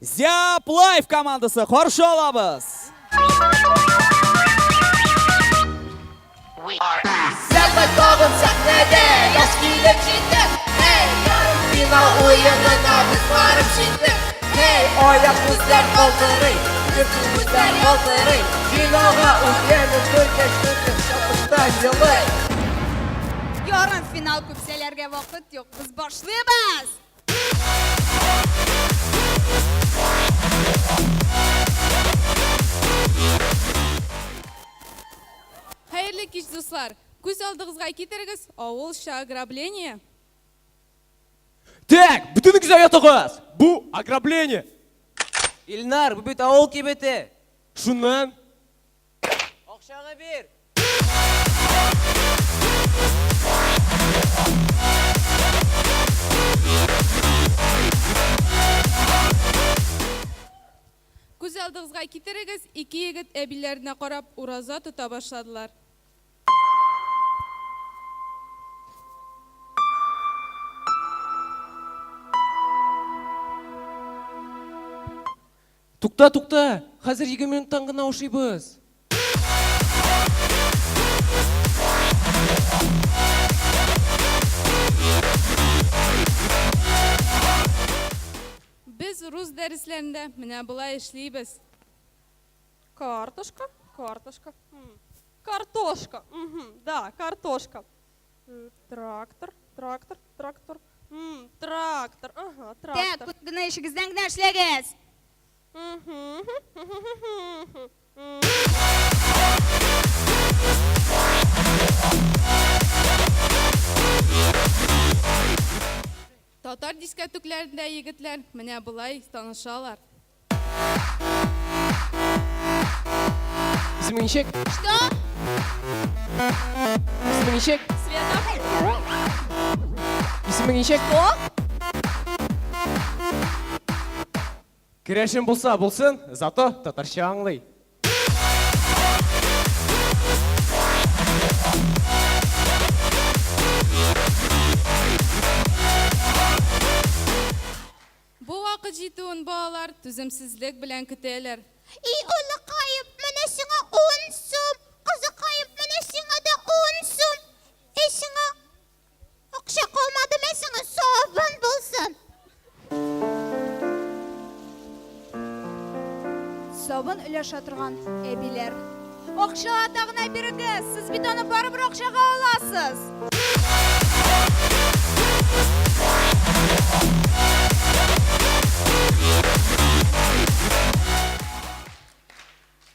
Зяп Лайф командасы каршы алабыз. Зәпәт тагын сәхнәдә яш килеп җитте. Эй, ярымфинал уенына без барып җиттек. Эй, аяк күзләр калтырый, йөртү күзләр ялтырый. Финалга үтәбез күркәч күркәч шатлыктан елый. Ярымфинал күпсәләргә вакыт юк, без башлыйбыз! Хәерле кич, дуслар! Күз алдыгызга китерегез, авылча ограбление. Так, бөтенегез дә ятыгыз! Бу ограбление! Илнар, бу бит авыл кибете. Шуннан? Акчаңы бир! Күз алдыгызга китерегез, ике егет әбиләренә карап ураза тота башладылар. Тукта, тукта, хәзер 20 минуттан гына ашыйбыз. Без рус дәресләрендә менә болай эшлибез. Картошка, картошка, картошка, да, картошка. Трактор, трактор, трактор, трактор, ага, Так, трактор. гына эшегездән генә эшләгез. Татар дискәтүкләрендә егетләр менә болай танышалар. Исемең ничек? Что? Исемең ничек? Света. Исемең ничек? Что? Керәшен булса булсын, зато татарча аңлый. Бу вакыт җитүен балалар түземсезлек белән көтәләр. И улыкаем, менә сиңа ун сум, кызыкаем, менә сиңа да ун сум. Әй сиңа акча калмады, мә сиңа сабын булсын. Сабын өләшә торган әбиләр. Акчалата гына бирегез, сез бит аны барыбер акчага аласыз.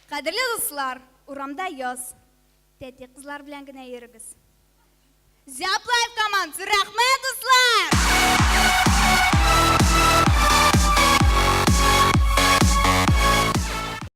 Кадерле дуслар, урамда яз. Тәти кызлар белән генә йөрегез. Зяплаев командасы, рәхмәт, дуслар!